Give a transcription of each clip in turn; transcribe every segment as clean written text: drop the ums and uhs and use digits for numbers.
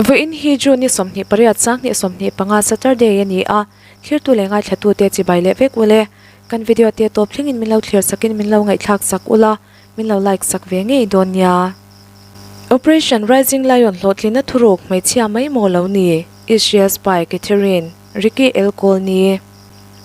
Vawiin hi June ni 28 2025 Saturday a ni a, thlirtu leh ngaithlatute chibai leh vek ule. Kan video te tawp thlengin min lo thlir sakin min lo ngaihthlak sak ula, min lo like sak ve ngei dawn nia. Operation Rising Lion hlawhtlinna thuruk hmeichhia mai maw lo ni, Israel spy Catherine Ricky Elkolny.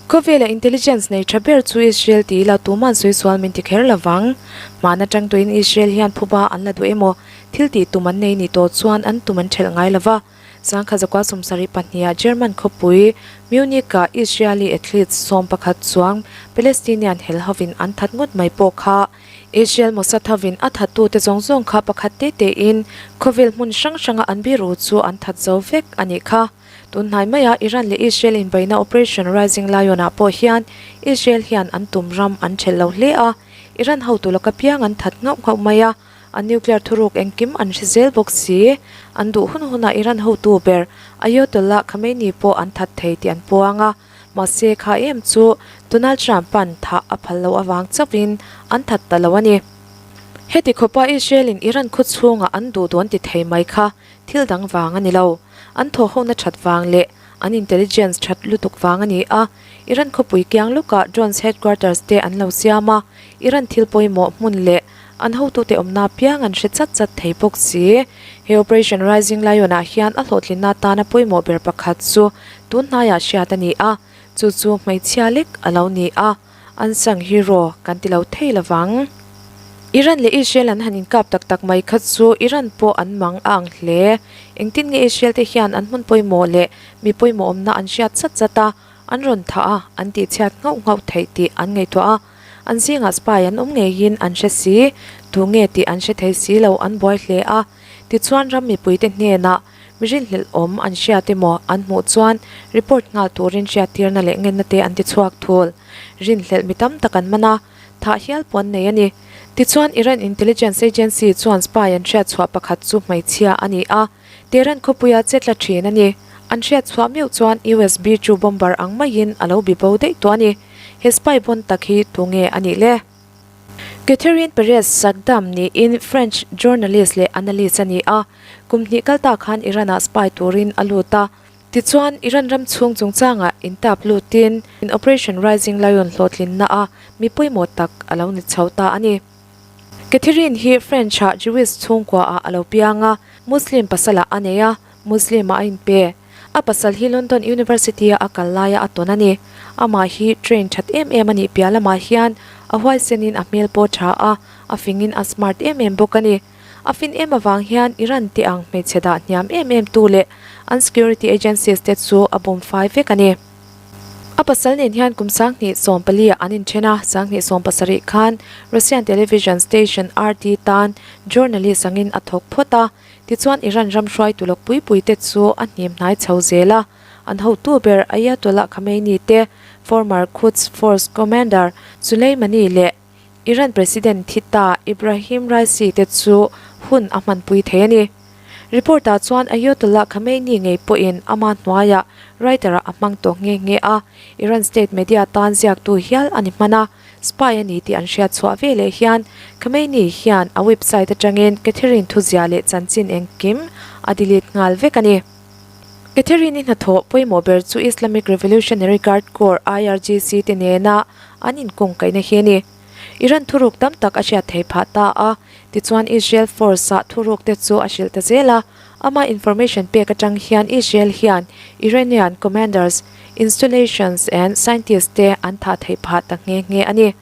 Khawvela intelligence nei tha ber chu Israel ti ila tuman sawi sual min ti kher lovang. Hmana tang tuin Israel hian phuba an la duh emaw thil tih tum an nei ni tawh chuan an tum an thelh ngai lova. Sangkha zakua 72ah German khawpui Munich-ah Israeli athletes 11 chuang Palestinian hel hovin an that ngawt mai pawh kha Israel Mossad hovin a thattute zawng zawng kha pakhat te tein khawvel hmun hrang hranga an biru chu an that zo vek a nih kha. Tun hnai maia Iran leh Israel inbeihna Operation Rising Lion-ah pawh hian Israel hian an tum ram an thelh lo hle a, Iran hotu laka piang an that nghauh nghauh mai a, an nuclear thuruk engkim an hre zel bawk si. An duh hun hunah Iran hotu ber Ayatollah Khamenei pawh an that thei tih an puang a, mahse kha em chu Donald Trump-a'n thah a phal loh avang chauhin an that ta lo a ni. Heti khawpa Israel-in Iran khaw chhungah an duh dawn ti thei mai kha thil dang vang a ni lo. An thawhhona that vang leh an intelligence that lutuk vang a ni a, Iran khawpui kiang lawkah drones headquarters te an lo siam a, Iran thil pawimawh hmun leh an hotute awmna apiang an hre chat chat thei bawk si. He Operation Rising Lion ah hian a hlawhtlinna atana pawimawh ber pakhat chu tun hnaiah hriat a ni a, chu chu hmeichhia lek a lo ni a. Unsung hero kan ti lo thei lovang. Iran leh Israel an han inkap tak tak mai kha chu Iran pawh an mang a ang hle. Engtin nge Israel te hian an hmun pawimawh leh mi pawimawh awmna an hriat chat chat a, an rawn thah a, an tihchhiat nghauh nghauh theih tih an ngaihtuah a. An zingah spy an awm ngeiin an hre si, tu nge tih an hre thei si lo an buai hle a. Tichuan ram mipuite hnenah Mi rinhlelh awm an hriat emaw an hmuh chuan report nghal turin hriattirna leh ngenna te an ti chhuak thul. Rinhlelh mi tam tak an man a, thah hial pawh an nei a ni. Tichuan Iran Intelligence Agency chuan spy an hriat chhuah pakhat chu hmeichhia a ni a, Tehran khawpuia che tla thin a ni. An hriat chhuah meuh chuan US B-2 bomber ang maiin a lo bibo daih tawh a ni. He spy bon tak hi tunge a nih le? Catherine Perez Saddam niin French journalist leh analyst a ni a, kum hnih kal ta khan Iran-ah spy turin a lut a. Tichuan, Iran ram chhung chungchangah intap lutin Operation Rising Lion hlawhtlinna a mi pawimawh tak a lo ni chho ta a ni. Catherine hi French-ah Jewish chhungkuaah a lo piang a, Muslim pasalah a nei a, Muslim-ah a inpe. A pasal hi London University-a a kal laia a tawn a ni. Amah hi train that em em a nih piah lamah hian a huaisenin a hmel pawh tha a, a fingin a smart em em bawk a ni. A fin em avang hian Iran te ang hmeichhe dah hniam em em tu leh an security agencies te chu a bum fai vek a ni. A pasal nen hian kum 2014 ah an inthen a, 2017 khan Russian television station RT tan journalist angin a thawk phawt a. Tichuan Iran ram hruaitu lawk pui pui te chu a hnim hnai chho zel a, an hotu ber Ayatollah Khamenei te, former Quds Force Commander Soleimani leh Iran President thi ta Ibrahim Raisi te chu hun a hmanpui thei a ni. Report ah chuan Ayatollah Khamenei ngei pawhin ama hnuaiah writer-ah a hmang tawh nghe nghe a, Iran state media tan ziaktu hial a ni hman a. Spy a ni tih an hriat chhuah ve leh hian Khamenei hian a website atangin Catherine thuzia leh chanchin engkim a delete nghal vek a ni. Catherine-i hnathawh pawimawh ber chu Islamic Revolutionary Guard Corps, IRGC, te nena an inkawngkaihna hi a ni. Iran thuruk tam tak a hriat thei phah ta a, tichuan Israel Force-ah thuruk te chu a hrilh ta zel a. Ama information pek atang hian Israel hian Iranian commanders, installations and scientists te an thah theih phah ta nghe nghe a ni.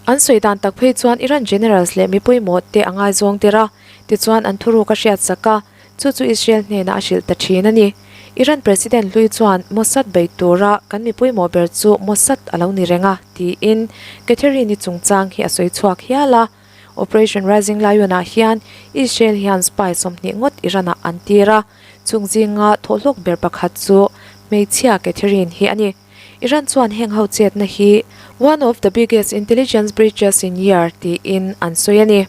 An sawi dan tak phei chuan Iran generals leh mipui mawh te a ngaizawng tir a, tichuan an thuruk a hriat sak a, chu chu Israel hnenah a hrilh ta thin a ni. Iran president hlui chuan Mossad bei tura kan mipui mawh ber chu Mossad a lo ni reng a, tiin Catherine-i chungchang hi a sawi chhuak hial a. Operation Rising Lion-ah hian Israel hian spy 20 ngawt Iran-ah an tir a, chung zinga thawhhlawk ber pakhat chu hmeichhia Catherine hi a ni. Iran chuan heng ho chetna hi one of the biggest intelligence breaches in year tiin an sawi a ni.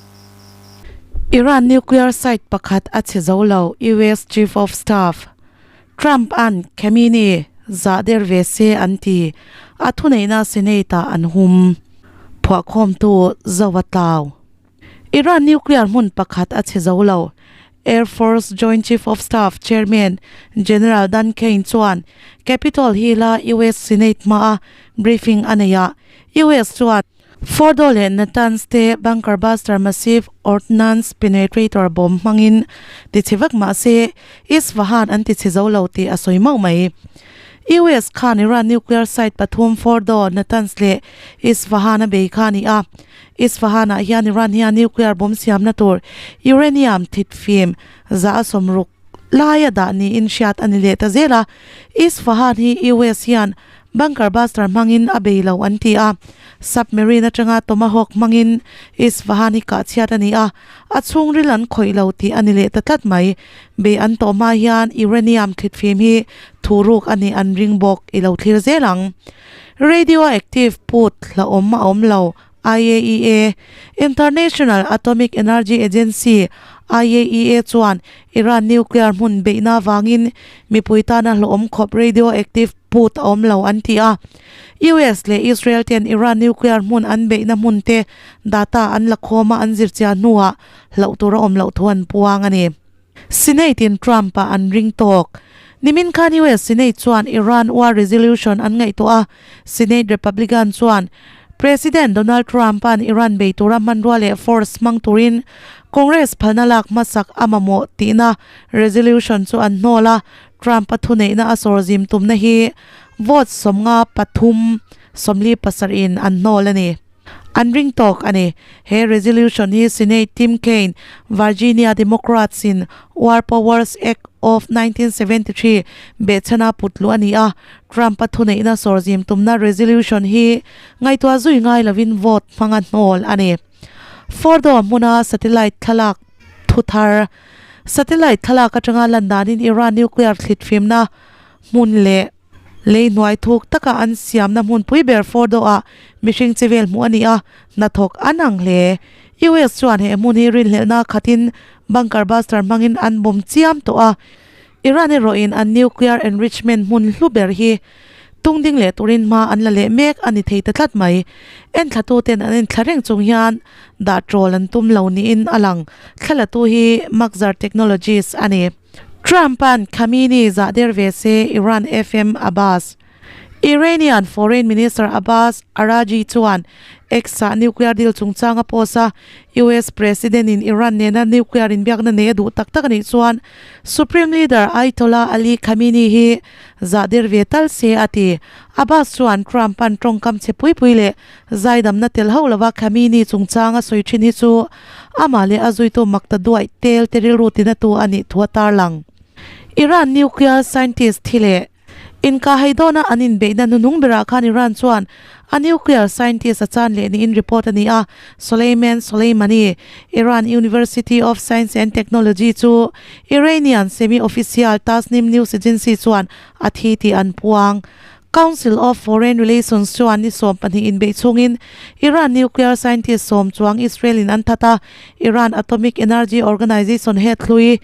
Iran nuclear site pakhat a chhe zo lo, US Chief of Staff Trump-a'n Khamenei zah der ve se an ti, a thuneihna Senate-ah an hum. Phuahkhawmtu Zauva Tlau. Iran nuclear hmun pakhat a chhe zo lo. Air Force Joint Chief of Staff Chairman General Dan Caine chuan Capitol Hill-a US Senate hmaa briefing a nei a, US chuan Fordow leh Natanz te Bunker Buster Massive Ordnance Penetrator bomb hmangin tichhe vak mah se Isfahan an tichhe zo lo tih a sawi mauh mai. US khan Iran nuclear site pathum Fordow, Natanz leh Isfahan a bei kha a ni a. Isfahan-ah hian Iran hian nuclear bomb siamna tur uranium thitfim za a sawmruk laia dah niin hriat a ni leh ta zel a. Isfahan hi US hian Bunker buster hmangin a bei lo an ti a, submarine atanga Tomahawk hmangin Isfahan hi kah chhiat a ni a, a chhungril an khawih lo tih a ni leh ta tlat mai. Bei an tawh hma hian uranium thlitfim hi thuruk a nih an ring bawk i lo thlir zel ang. Radioactive put hlauhawm a awm lo IAEA, International Atomic Energy Agency, IAEA, chuan Iran nuclear hmun beihna avangin mipui tana hlawhawm khawp radioactive put a awm lo an ti a. US leh Israel ten Iran nuclear hmun an beihna hmun te data an la khawm a an zirchiah hnuah hlauh tur a awm loh thu an puang a ni. Senate in Trump a an ring tawk. Nimin khan US Senate chuan Iran war resolution an ngaihtuah a, Senate Republican chuan President Donald Trump a'n Iran bei tura hmanrua leh force hmang turin Congress phalna lak hmasak a mamawh tihna resolution chu an hnawl a, Trump a thuneihna a sawrzim tumna hi vote 53 47 in an hnawl a ni. An ring tawk a ni. He resolution hi Senate Tim Kaine, Virginia Democrats in War Powers Act of 1973 behchhana put luh a ni a. Trump-a thuneihna sawrzim tumna resolution hi ngaihtuah zui ngai lovin vote hmanga hnawl a ni. Fordow hmuna satellite thlalak thu thar Satellite thlalak atanga lan danin Iran nuclear thlitfimna hmun leh Lei hnuai thuk taka an siamna hmunpui ber Fordow-ah mihring che vel hmuh a ni a, hnathawk an ang hle. US chuan he hmun hi rinhlelhna khatin bunker buster hmangin an bawm chiam tawh a, Iran erawhin an nuclear enrichment hmun hlu ber hi tung ding leh turin hma an la leh mek a ni thei ta tlat mai. Enthlatuten an enthla reng chung hian dah ṭawl an tum lo niin a lang. Thlalatu hi Maxar Technologies a ni. Trump-a'n Khamenei zah der ve se Iran FM Abbas Iranian Foreign Minister Abbas Araghchi chuan X-ah nuclear deal chungchang a post a, US President-in Iran nena nuclear inbiakna nei a duh tak tak a nih chuan Supreme Leader Ayatollah Ali Khamenei hi zah der ve tal se a ti. Abbas chuan Trump-a'n tawngkam chhe pui pui leh Zaidamna tel hauh lova Khamenei chungchang a sawi thin hi chu amah leh a zuitu makta duaih tel te rilru tinatu a nih thu a tarlang. Iran nuclear scientist thi leh inkahhei dawna an inbeihna hnuhnung berah khan Iran chuan a nuclear scientist a chan leh niin report a ni a, Soleiman Soleimani, Iran University of Science and Technology chu Iranian semi-official Tasnim news agency chuan a thi tih an puang. Council of Foreign Relations chuan ni 12 inbeih chhungin Iran nuclear scientist sawm chuang Israel in an that a, Iran Atomic Energy Organization head hlui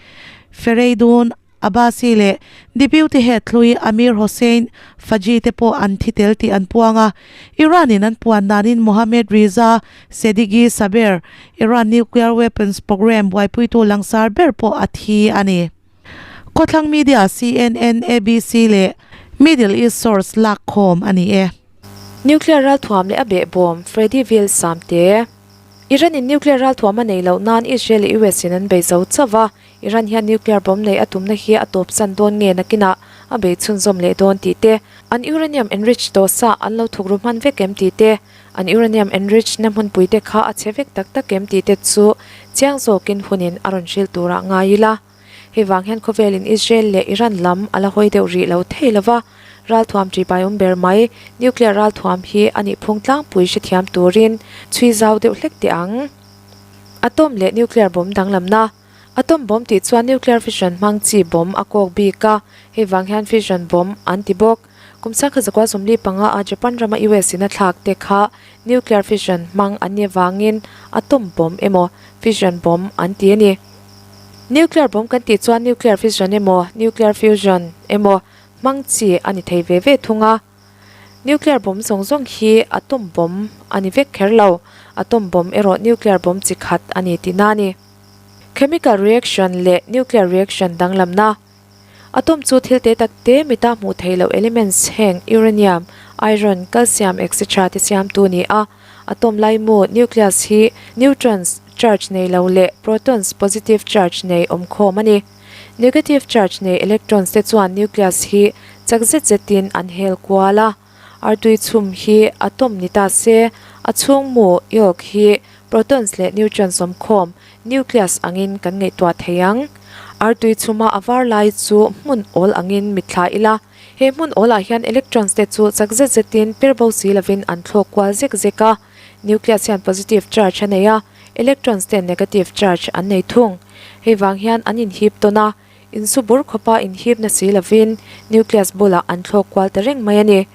Fereydoun Abbasi leh Deputy head hlui Amir Hossein Faji te pawh an thi tel tih an puang a. Iran in an puan danin Mohammad Reza Sedighi Saber, Iran nuclear weapons program buaipuitu langsar ber pawh a thi a ni. Khawthlang media CNN, ABC leh Middle East Source lak khawm a ni e. Nuclear ralthuam leh a behbawm Freddy Vil Samte. Iran in nuclear ralthuam a nei loh nan Israel leh US in an bei zo chauh a, Iran hian nuclear bomb nei a tumna hi a tawpsan dawn nge nakinah a bei chhunzawm leh dawn tih te, an uranium enriched tawh sa an lo thuk ru hman vek em tih te, an uranium enriched na hmunpui te kha a chhe vek tak tak em tih te chu chiang zawkin hunin a rawn hrilh turah ngai ila. Hei vang hian khawvelin Israel leh Iran lam a la hawi deuh rih lo thei lo va, ralthuam ṭihpai awm ber mai, nuclear ralthuam hi a nih phung tlangpui hrethiam turin chhui zau deuh hlek teh ang. Atom leh nuclear bomb danglamna. Atom bomb tih chuan nuclear fission hmang chi bomb a kawk bik a, hei vang hian fission bomb an ti bawk. Kum sangkhat zakua 45 a Japan rama US in a thlak te kha nuclear fission hmang an nih avangin atom bomb emaw fission bomb an ti a ni. Nuclear bomb kan tih chuan nuclear fission emaw nuclear fusion emaw hmang chi a ni thei ve ve thung a. Nuclear bomb zawng zawng hi atom bomb a ni vek kher lo, atom bomb erawh nuclear bomb chi khat a ni tihna a ni. Chemical reaction leh nuclear reaction danglamna. Atom chu thil te tak te mita hmuh theih loh elements heng uranium, iron, calcium etc te siamtu ni a. Atom laimu, nucleus, hi neutrons, charge nei lo, leh protons, positive charge nei, awm khawm a ni. Negative charge nei electrons te chuan nucleus hi chak zet zetin an hel kual a. Artui chhum hi atom ni ta se, a chhung mu, yolk, hi protons leh neutrons awm khawm, nucleus, angin kan ngaihtuah thei ang. Artui chhuma a var lai chu hmun awl angin mitthla ila. He hmun awlah hian electrons te chu chak zet zetin per bo si lovin an thlawk kual zek zek a. Nucleus hian positive charge a nei a, electrons ten negative charge an nei thung. Hei vang hian an inhip tawn a, insu bur khawpa inhip na si lovin nucleus bulah an thlawk kual ta reng mai a ni.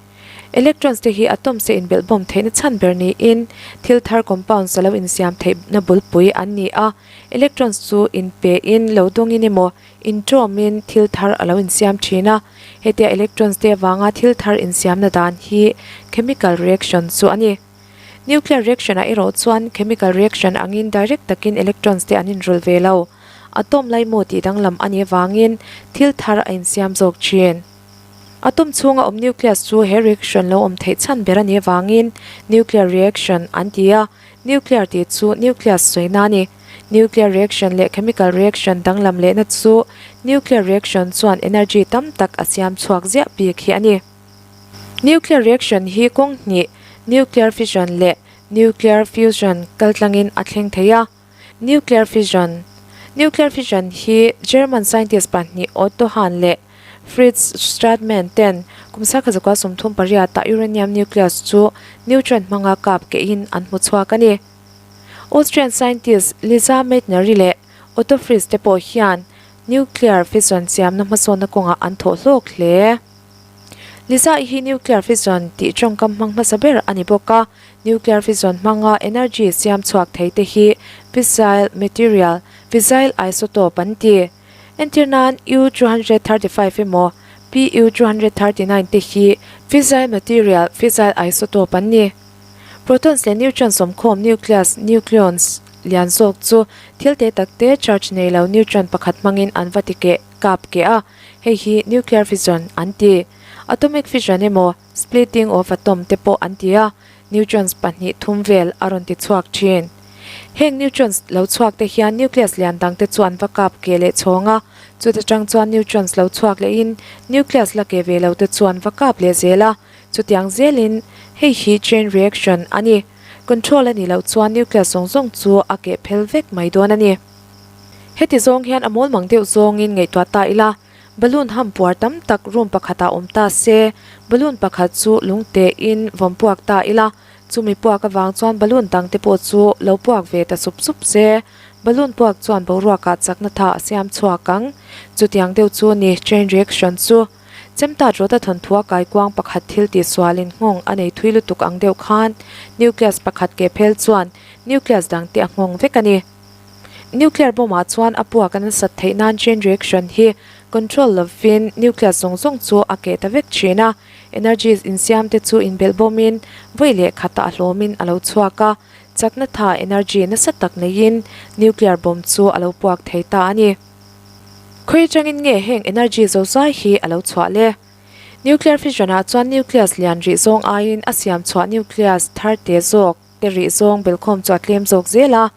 Electrons te hi atoms te inbelhbawm theihna chhan ber niin thil thar compounds a lo insiam theihna bulpui an ni a. Electrons chu inpein lo dawngin emaw Inṭawmin thil thar a lo insiam ṭhin a, hetia electrons te avanga thil thar insiamna dan hi chemical reaction chu a ni. Nuclear reaction ah erawh chuan chemical reaction angin direct takin electrons te an inrul ve lo. Atom laimu tih danglam a nih avangin thil thar a insiam zawk ṭhin. Atom chhunga awm nucleus chu he reaction lo awm theih chhan ber a nih avangin nuclear reaction an ti a, nuclear tih chu nucleus sawina a ni. Nuclear reaction leh chemical reaction danglam lehna chu nuclear reaction chuan energy tam tak a siam chhuak ziah bik hi a ni. Nuclear reaction hi kawng hnih, nuclear fission leh nuclear fusion kaltlangin a thleng thei a. Nuclear fission Nuclear fission hi German scientist pahnih Otto Hahn leh Fritz Strassmann ten kum sakha zakua 38 ah uranium nucleus chu neutron hmanga kap kehin an hmu chhuak a ni. Austrian scientist Lisa Meitner-i leh Otto Frisch te pawh hian nuclear fission siamna hmasawnna kawngah an thawh hlawk hle. Lisa-i hi nuclear fission tih tawngkam hmang hmasa ber a ni bawk a, nuclear fission hmanga energy siam chhuak thei te hi fissile material, fissile isotope an ti. Entir nan U-235 emaw Pu-239 te hi fissile material, fissile isotope an ni. Protons leh neutrons awmkhawm nucleus, nucleons, lian zawk chu thil te tak te charge nei lo neutron pakhat hmangin an va ti keh, kap keh a, hei hi nuclear fission an ti. Atomic fission emaw splitting of atom te pawh an ti a, neutrons pahnih thum vel a rawn ti chhuak thin. Heng neutrons lo chhuak te hian nucleus lian dang te chu an va kap keh leh chhawng a, chuta tang chuan neutrons lo chhuak lehin nucleus la keh ve lo te chu an va kap leh zel a, Chutiang zelin hei hi chain reaction a ni. Control a nih loh chuan nucleus zawng zawng chu a keh phel vek mai dawn a ni. Heti zawng hian a mawlmang deuh zawngin ngaihtuah ta ila, balloon ham puar tam tak room pakhatah awm ta se, balloon pakhat chu lungtein vawm puak ta ila, chumi puak avang chuan balloon dangte pawh chu lo puak ve ta sup sup se, balloon puak chuan boruakah chakna tha a siam chhuak ang. Chutiang deuh chu ni chain reaction chu. Chemtat rawta thawnthua kaikuang pakhat thil tih sualin nghawng a nei thui lutuk ang deuh khan nucleus pakhat ke phel chuan nucleus dang te a nghawng vek a ni. Nuclear bomb ah chuan a puak a nasat theih nan chain reaction hi control lovin nucleus zawng zawng chu a keh ta vek thin a, energy insiam te chu inbelh bawmin vawi leh khatah a hlawmin a lo chhuak a, chakna tha energy nasa tak neiin nuclear bomb chu a lo puak thei ta a ni. Khawi atangin nge heng energy zozai hi a lo chhuah le? Nuclear fission ah chuan nucleus lian rih zawng aiin a siam chhuah nucleus thar te zawk te rih zawng belkhawm chu a tlem zawk zel a.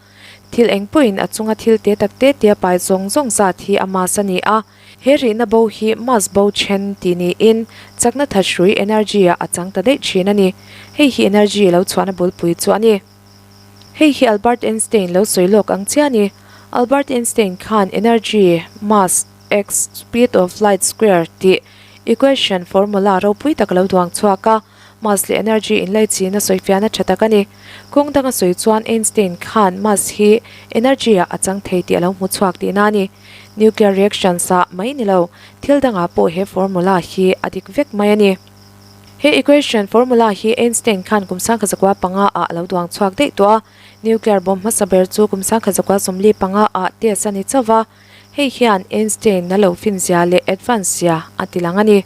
Thil eng pawhin a chunga thil te tak te te a pai zawng zawng zat hi a mass a ni a. He rihna bo hi mass bo then tih niin chakna thathrui energy ah a chang ta daih thin a ni. Hei hi energy lo chhuahna bulpui chu a ni. Hei hi Albert Einstein lo sawi lawk ang chiah a ni. Albert Einstein khan energy, mass, x, speed of light square tih equation formula ropui tak a lo duang chhuak a, mass leh energy inlaichina sawifiahna tha tak a ni. Kawng danga sawi chuan Einstein khan mass hi energy ah a chang thei tih a lo hmu chhuak tihna a ni. Nuclear reactions ah mai ni lo, thil dangah pawh he formula hi a dik vek mai a ni. He equation formula hi Einstein khan kum 1905 ah a lo duang chhuak daih tawh a, nuclear bomb hmasa ber chu kum 1945 ah test a ni chauh va, hei hian Einstein a lo fin zia leh advance zia a ti lang a ni.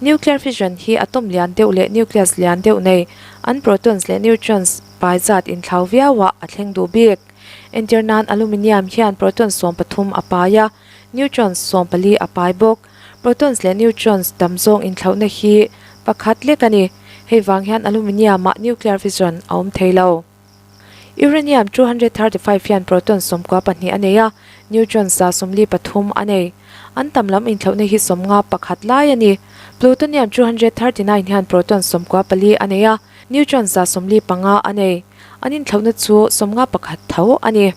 Nuclear fission hi atom lian deuh leh nucleus lian deuh nei, an protons leh neutrons pai zat inthlau viau ah a thleng duh bik. Entir nan aluminium hian protons 13 a pai a, neutrons 14 a pai bawk. Protons leh neutrons tam zawng inthlauhna hi pakhat lek a ni. Hei vang hian aluminium ah nuclear fission a awm thei lo. Uranium 235 hian proton 92 a nei a, neutron 143 a nei. An tam lam inthlauhna hi 51 lai a ni. Plutonium 239 hian proton 94 a nei a, neutron 145 a nei. An inthlauhna chu 51 tho a ni.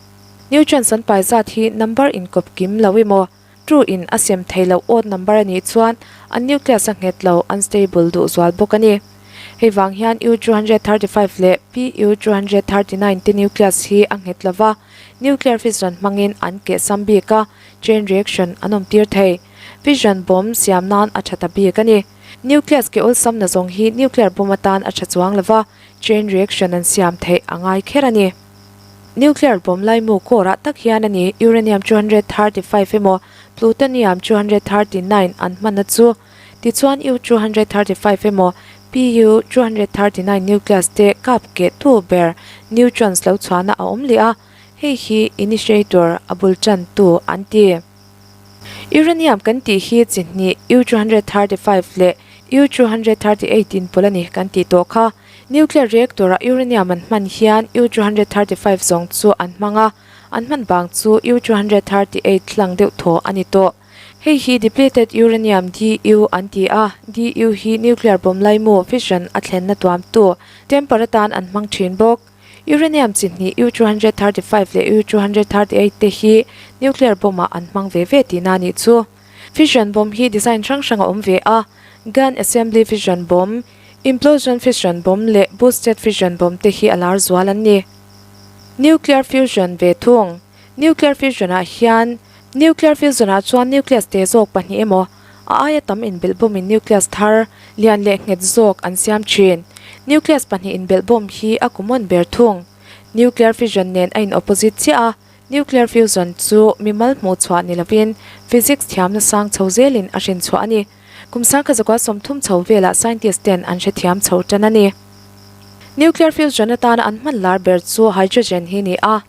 Neutrons an pai zat hi number inkawp kim lo emaw, true in a sem thei loh odd number a nih chuan an nucleus a nghet lo, unstable, duh zual bawk a ni. Hei vang hian U 235 leh Pu 239 te nucleus hi a nghet lova, nuclear fission hmangin an keh sam bik a, chain reaction an awm tir thei. Fission bomb siam nan a tha ta bik a ni. Nucleus ke awlsam na zawng hi nuclear bomb atan a tha chuang lova, chain reaction an siam theih a ngai kher a ni. Nuclear bomb laimu kawrah tak hian a ni uranium 235 emaw plutonium 239 an hmanna chu. Tichuan U 235 emaw Pu 239 nucleus te kap keh tu ber neutrons lo chhuahna a awm leh a, hei hi initiator a bul tan tu an ti. Uranium kan tih hi chi hnih U 235 leh U 238 in pawlh a ni kan tih tawh kha. Nuclear reactor ah uranium an hman hian U 235 zawng chu an hmang a, an hman bang chu U 238 hlang deuh thaw a ni tawh. Hei hi depleted uranium, DU, an ti a, DU hi nuclear bomb laimu, fission, a thlenna tuamtu, temper atan an hmang thin bawk. Uranium chi hnih U 235 leh U 238 te hi nuclear bomb ah an hmang ve ve tihna a nih chu. Fission bomb hi design hrang hrang a awm ve a, gun assembly fission bomb, implosion fission bomb leh boosted fission bomb te hi a lar zual an ni. Nuclear fusion ve thung. Nuclear fusion ah hian Nuclear fusion ah chuan nucleus te zawk pahnih emaw a aia tam inbelh bawmin nucleus thar lian leh nghet zawk an siam thin. Nucleus pahnih inbelh bawm hi a common ber thung. Nuclear fission nen a in opposite chiah a, nuclear fusion chu mimal hmuh chhuah ni lovin physics thiamna sang chho zelin a hrin chhuah a ni. Kum sangkhat zakua 30 chho velah scientist ten an hrethiam chho tan a ni. Nuclear fusion atana an hman lar ber chu hydrogen hi ni a.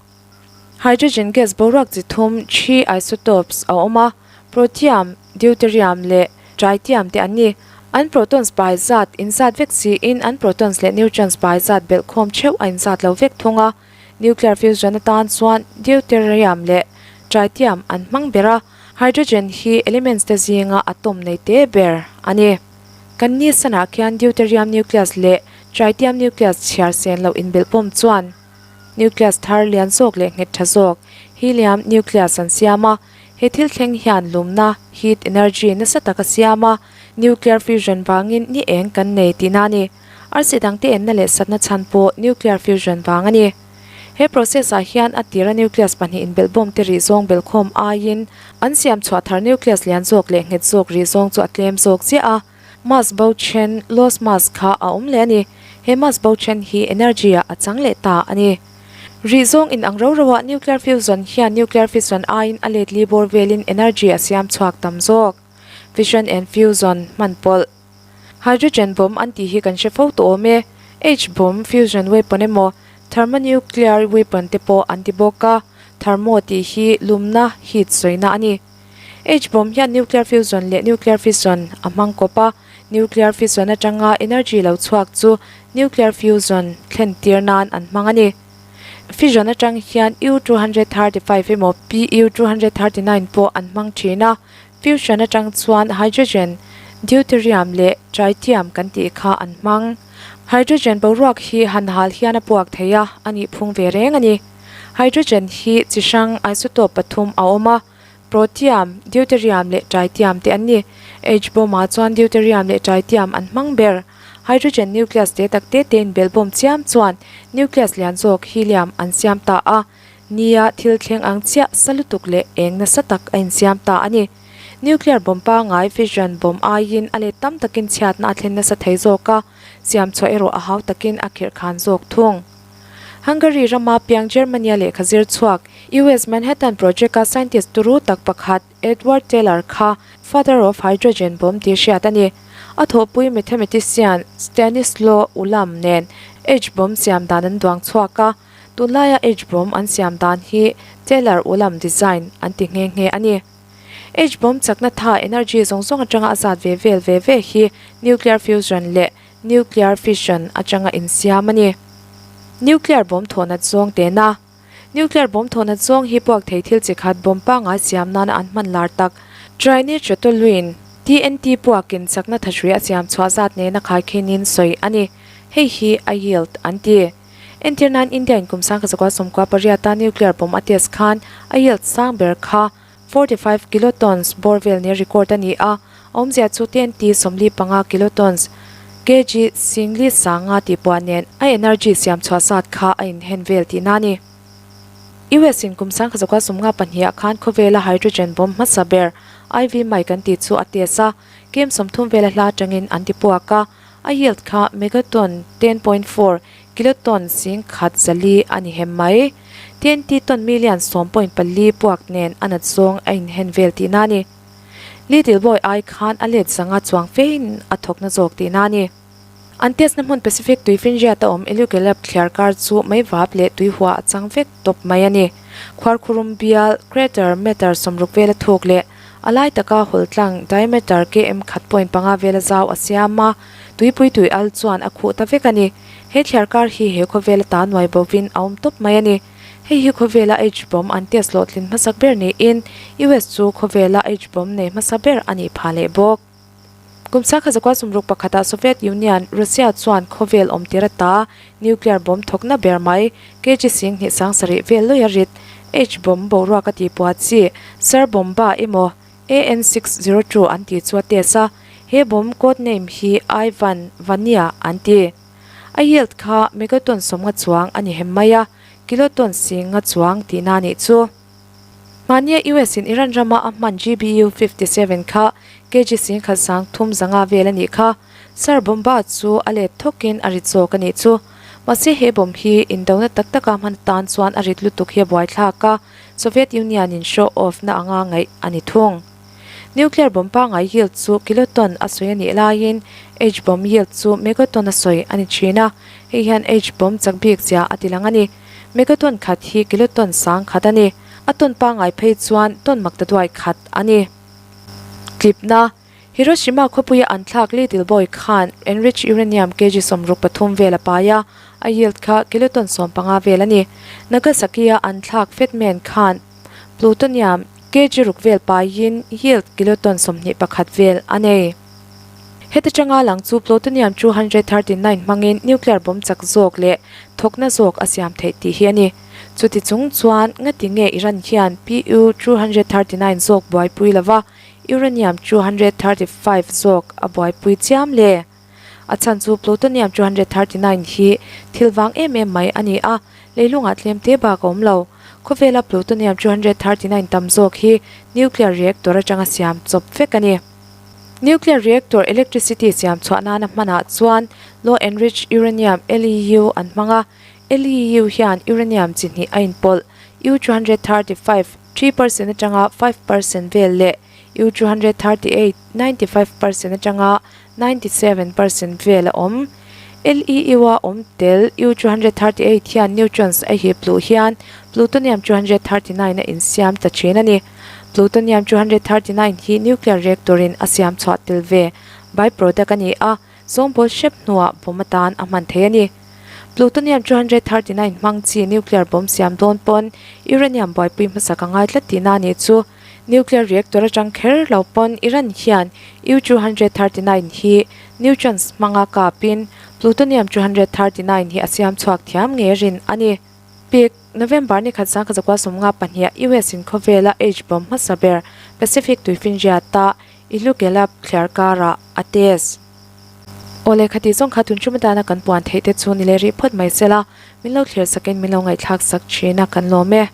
Hydrogen gas boruak chi thum, three isotopes, a awm a, protium, deuterium leh tritium te an ni. An protons pai zat inzat vek siin an protons leh neutrons pai zat belhkhawm theuh a inzat lo vek thung a. Nuclear fusion atan chuan deuterium leh tritium an hmang ber a, hydrogen hi elements te zinga atom nei te ber a ni. Kan ni sanah khian deuterium nucleus leh tritium nucleus chhiar sen loh inbelhpawm chuan, Nucleus thar lian zawk leh nghet tha zawk, helium nucleus an siam a. He thil thleng hian lumna, heat energy, nasa tak a siam a. Nuclear fusion vangin ni eng kan nei tihna a ni. Arsi dangte enna leh satna chhan pawh nuclear fusion vang a ni. He process ah hian a tira nucleus pahnih inbelhbawm te rih zawng belhkhawm aiin an siam chhuah thar nucleus lian zawk leh nghet zawk rih zawng chu a tlem zawk chiah a. Mass bo then, loss mass, kha a awm leh a ni. He mass bo then hi energy ah a chang leh ta a ni. Rih zawng in ang ro ro ah nuclear fusion hian nuclear fission aiin a let li bawr velin energy a siam chhuak tam zawk. Fission and fusion hman pawlh. Hydrogen bomb an tih hi kan hre fo tawh awm e. H-bomb, fusion weapon emaw, thermonuclear weapon te pawh an ti bawk a. Thermo tih hi lumna, heat, sawina a ni. H-bomb hian nuclear fusion leh nuclear fission a hmang kawp a, nuclear fission atanga energy lo chhuak chu nuclear fusion thlen tir nan an hmang a ni. Fission atang hian U 235 emaw Pu 239 pawh an hmang thin a, fusion atang chuan hydrogen, deuterium leh tritium kan tih kha an hmang. Hydrogen boruak hi han hal hian a puak thei a, a nih phung ve reng a ni. Hydrogen hi chi hrang isotope pathum a awm a, protium, deuterium leh tritium te an ni. H-bomb-ah chuan deuterium leh tritium an hmang ber. Hydrogen nucleus te tak te tein belbawm chiam chuan nucleus lian zawk helium an siam ta a, nia thil thleng ang chiah sa lutuk leh eng nasa tak a insiam ta a ni. Nuclear bomb pangngai fission bomb aiin a let tam takin chhiatna a thlen nasa thei zawk a, siam chhuah erawh a hau takin a khirh khan zawk thung. Hungary rama piang Germany-a lehkha zir chhuak, US Manhattan Project-a scientist turu tak pakhat Edward Teller kha Father of Hydrogen bomb tih hriat a ni. A thawhpui mathematician Stanislaw Ulam nen H-bomb siam dan an duang chhuak a. Tunlaia H-bomb an siam dan hi Teller Ulam design an ti nghe nghe a ni. H-bomb chakna tha energy zawng zawng atanga a zat ve vel ve ve hi nuclear fusion leh nuclear fission atanga insiam a ni. Nuclear bomb thawhnat zawng tena Nuclear bomb thawhnat zawng hi puak thei thil chi khat bomb pangngai siam nana an hman lar tak Trinitrotoluene, TNT, puakin chakna thahrui a siam chhuah zat nena khaikhinin sawi a ni. Hei hi a yield an ti. Entir nan India in kum sangkha zakua 18 a nuclear bomb a test khan a yield sang ber kha 45 kilotons bawr vel nia record a ni a, awmzia chu TNT 45 kilotons, kg singli sanga tih puah nen a energy siam chhuah zat kha a inhen vel tihna a ni. US in kum sangkha zakua 52 ah khan khawvela hydrogen bomb hmasa ber IV Mike an tih chu a test a, kem 30 vela hla atangin an ti puak a, A yield kha megaton 10.4, kiloton 1004 a ni hem mai. TNT ton million 10.4 puak nen a nat zawng a inhen vel tihna a ni. Little Boy ai khan a let zanga chuang fein a thawkna zawk tihna a ni. An test na hmun Pacific tuifinriat a awm Elugelab thliar kar chu mei vap leh tuihua a chang vek tawp mai a ni. Khuarkhurum bial, crater, meter 60 vela thuk leh A lai taka hawlh tlang diameter km khat point panga vela zau a siam a, tuipui tui al chuan a khuh ta vek a ni. He thliar kar hi he khawvela ta nuai bovin a awm tawp mai a ni. Hei hi khawvela H-bomb an test hlawhtlin hmasak ber niin US chu khawvela H-bomb nei hmasa ber a nih phah leh bawk. Kum 1961 ah Soviet Union, Russia chuan khawvel awm tir ata nuclear bomb thawkna ber mai, kg 2700 vel lawia rit, H-bomb boruak a tihpuah chi, Tsar Bomba emaw AN-602 an tih chu a test a, he bomb code name hi Ivan Vanya an ti. A yield kha megaton 50 chuang a ni hem mai a, kiloton 10,000 chuang tihna a nih chu. Mahnia US in Iran rama a hman GBU 57 kha kg 1350 vel a nih kha. Tsar Bomba chu a let thawkin a rit zawk a nih chu. Mahse he bomb hi indona tak taka hman atan chuan a rit lutuk hi a buaithlak a, Soviet Union in show off na anga ngaih a ni thung. Nuclear bomb pangngai yield chu kiloton a sawi a nih laiin H-bomb yield chu megaton a sawi a ni thin a, hei hian H-bomb chak bik zia a tilang a ni. Megaton khat hi kiloton sang khat a ni. A ton pangngai phei chuan ton maktaduai khat a ni. Tlipna, Hiroshima khawpuia an thlak Little Boy khan enriched uranium kg 63 vel a pai a, a yield kha kiloton 15 vel a ni. Nagasaki-a an thlak Fat Man khan plutonium kg 6 vel paiin yield kiloton 21 vel a nei. Heti tanga lang chu plutonium 239 hmangin nuclear bomb chak zawk leh thawkna zawk a siam theih tih hi a ni. Chuti chung chuan ngati nge Iran hian PU 239 zawk buaipui lova uranium 235 zawk a buaipui chiam le? A chhan chu plutonium 239 hi thil vang em em mai a ni a, leilungah tlem te bak a awm lo. Khawvela plutonium 239 tam zawk hi nuclear reactor atanga siam chawp vek a ni. Nuclear reactor electricity siam chhuah nana hmanah chuan low enriched uranium, LEU, an hmang a. LEU hian uranium chi hnih a inpawlh, U-235, 3% atanga 5% vel leh U-238, 95% atanga 97% vel a awm. LEU-a awm tel U-238 hian neutrons a hip luh hian plutonium 239 a insiam ta thin a ni. Plutonium 239 hi nuclear reactor-in a siam chhuah tel ve by-product a ni a, sawngbawl hrep hnuah bomb atan a hman thei a ni. Plutonium 239 hmang chi nuclear bomb siam dawn pawn uranium buaipui hmasa ka ngai tlat tihna a nih chu. Nuclear reactor atang kher lo pawn Iran hian U-239 hi neutrons hmanga kapin plutonium 239 hi a siam chhuak thiam nge rin a ni. Pic, November ni khat 1952 US in khawvela H-bomb hmasa ber Pacific tuifinriata Elugelab thliar karah a test. Aw lehkha tih zawng kha tun ṭum atana kan puan theih te chu ni leh rih phawt mai sela, min lo thlir sakin min lo ngaihthlak sak thin a kan lawm e.